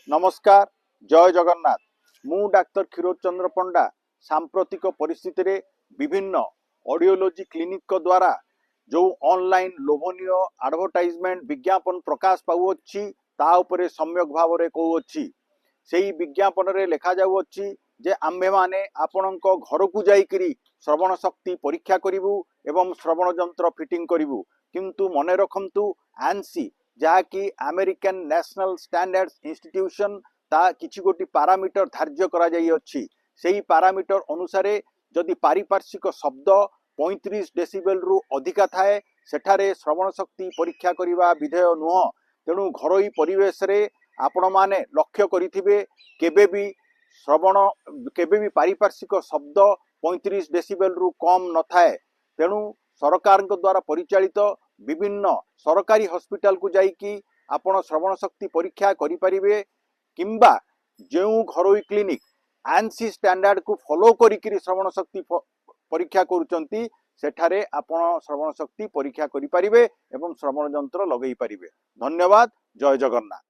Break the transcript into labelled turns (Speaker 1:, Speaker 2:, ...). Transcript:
Speaker 1: ନମସ୍କାର, ଜୟ ଜଗନ୍ନାଥ। ମୁଁ ଡାକ୍ତର କ୍ଷୀରୋଦ ଚନ୍ଦ୍ର ପଣ୍ଡା। ସାମ୍ପ୍ରତିକ ପରିସ୍ଥିତିରେ ବିଭିନ୍ନ ଅଡ଼ିଓଲୋଜି କ୍ଲିନିକଙ୍କ ଦ୍ୱାରା ଯେଉଁ ଅନଲାଇନ୍ ଲୋଭନୀୟ ଆଡ଼ଭର୍ଟାଇଜମେଣ୍ଟ, ବିଜ୍ଞାପନ ପ୍ରକାଶ ପାଉଅଛି, ତା ଉପରେ ସମ୍ୟକ ଭାବରେ କହୁଅଛି। ସେଇ ବିଜ୍ଞାପନରେ ଲେଖାଯାଉଅଛି ଯେ ଆମ୍ଭେମାନେ ଆପଣଙ୍କ ଘରକୁ ଯାଇକରି ଶ୍ରବଣ ଶକ୍ତି ପରୀକ୍ଷା କରିବୁ ଏବଂ ଶ୍ରବଣ ଯନ୍ତ୍ର ଫିଟିଂ କରିବୁ। କିନ୍ତୁ ମନେ ରଖନ୍ତୁ, ଆନ୍ସି, ଯାହାକି ଆମେରିକାନ ନ୍ୟାସନାଲ ଷ୍ଟାଣ୍ଡାର୍ଡ ଇନଷ୍ଟିଟ୍ୟୁସନ, ତା କିଛି ଗୋଟି ପାରାମିଟର ଧାର୍ଯ୍ୟ କରାଯାଇଅଛି। ସେଇ ପାରାମିଟର ଅନୁସାରେ ଯଦି ପାରିପାର୍ଶ୍ୱିକ ଶବ୍ଦ 35 ଡେସିବେଲରୁ ଅଧିକା ଥାଏ, ସେଠାରେ ଶ୍ରବଣ ଶକ୍ତି ପରୀକ୍ଷା କରିବା ବିଧେୟ ନୁହଁ। ତେଣୁ ଘରୋଇ ପରିବେଶରେ ଆପଣମାନେ ଲକ୍ଷ୍ୟ କରିଥିବେ, କେବେ ବି ପାରିପାର୍ଶ୍ୱିକ ଶବ୍ଦ 35 ଡେସିବେଲରୁ କମ୍ ନଥାଏ। ତେଣୁ ସରକାରଙ୍କ ଦ୍ୱାରା ପରିଚାଳିତ ବିଭିନ୍ନ ସରକାରୀ ହସ୍ପିଟାଲକୁ ଯାଇକି ଆପଣ ଶ୍ରବଣ ଶକ୍ତି ପରୀକ୍ଷା କରିପାରିବେ କିମ୍ବା ଯେଉଁ ଘରୋଇ କ୍ଲିନିକ ଆନ୍ସି ଷ୍ଟାଣ୍ଡାର୍ଡକୁ ଫଲୋ କରିକିରି ଶ୍ରବଣ ଶକ୍ତି ପରୀକ୍ଷା କରୁଛନ୍ତି, ସେଠାରେ ଆପଣ ଶ୍ରବଣ ଶକ୍ତି ପରୀକ୍ଷା କରିପାରିବେ ଏବଂ ଶ୍ରବଣ ଯନ୍ତ୍ର ଲଗେଇ ପାରିବେ। ଧନ୍ୟବାଦ, ଜୟ ଜଗନ୍ନାଥ।